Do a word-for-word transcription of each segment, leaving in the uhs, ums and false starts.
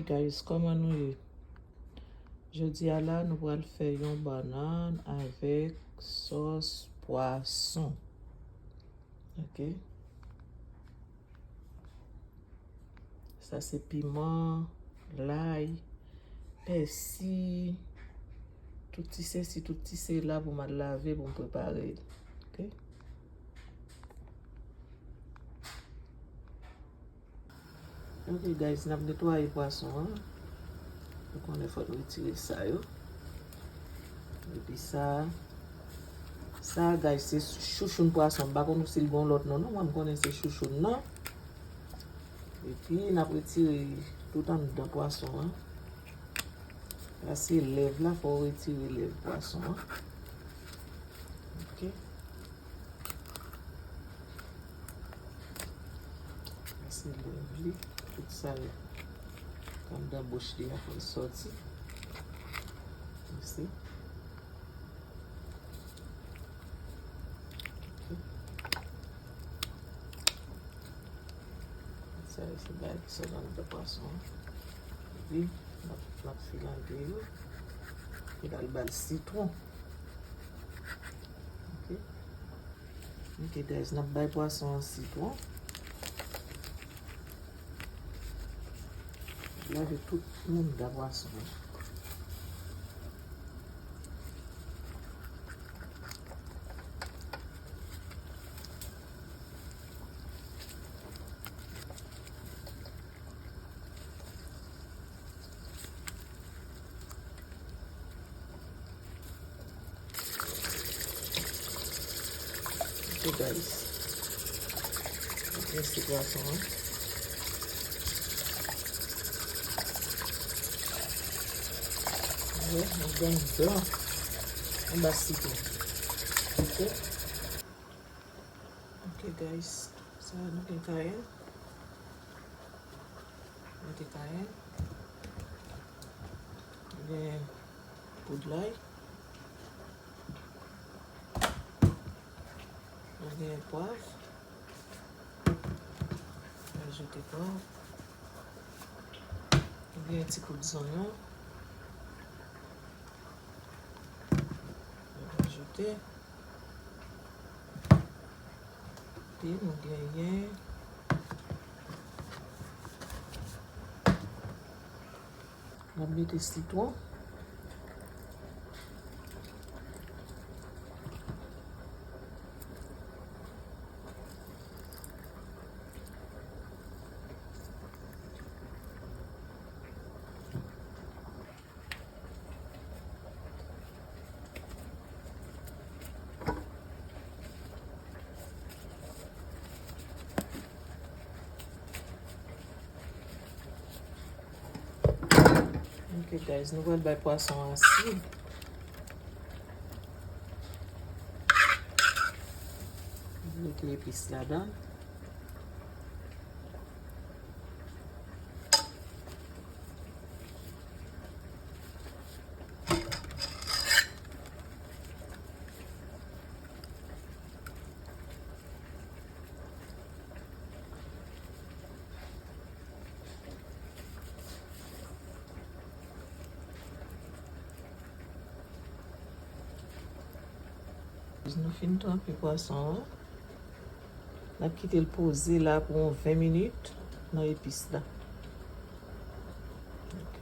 Guys, kòman nou ye? Jodi a la, nou pral fè yon bannann avèk sòs pwason. Ok? Sa se piman, lay, pèsi, tout ti sesi, tout ti sela pou m al lave, pou m prepare l. Ok? Ok, guys, n ap netwaye pwason an. Ou konnen fò n retire sa yo. Epi sa, sa, guys, se chouchoun pwason. M pa konn si l gon lòt non, non, mwen m konnen se chouchoun nan. Epi, n ap retire tout anndan pwason an. Sa se lèv la, fò w retire lèv pwason an. Ok. Sa se lèv li. Tout sa yo anndan bouch li a fò l sòti. Mèsi. Ok. Sa yo se bagay ki sòti anndan pwason an. Epi, n ap, n ap filange yo. Epi n al ba l sitwon. Ok. Ok, guys, n ap bay pwason an sitwon. Lave tout anndan pwason an. Ok, guys. Mwen prese pwason an. Mwen, mwen gen dan anba sitwon. Ok. Ok, guys. Sa, nou gen kayen. Mete kayen. Gen poud lay. Gen pwav. Ajoute pwav. Gen ti kout zonyon. Ajoute. Epi nou genyen, n ap mete sitwon. Ok, guys, nou pral bay pwason an asid. Mete epis ladan. Nou fin tranpe pwason an. N ap kite l poze la pou yon ven minit nan epis la. Ok.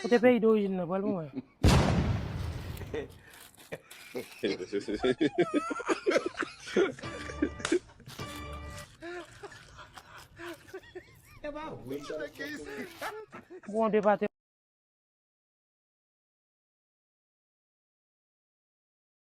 Kote peyi dorijin nan, pral pou mwen. Bon, depatè.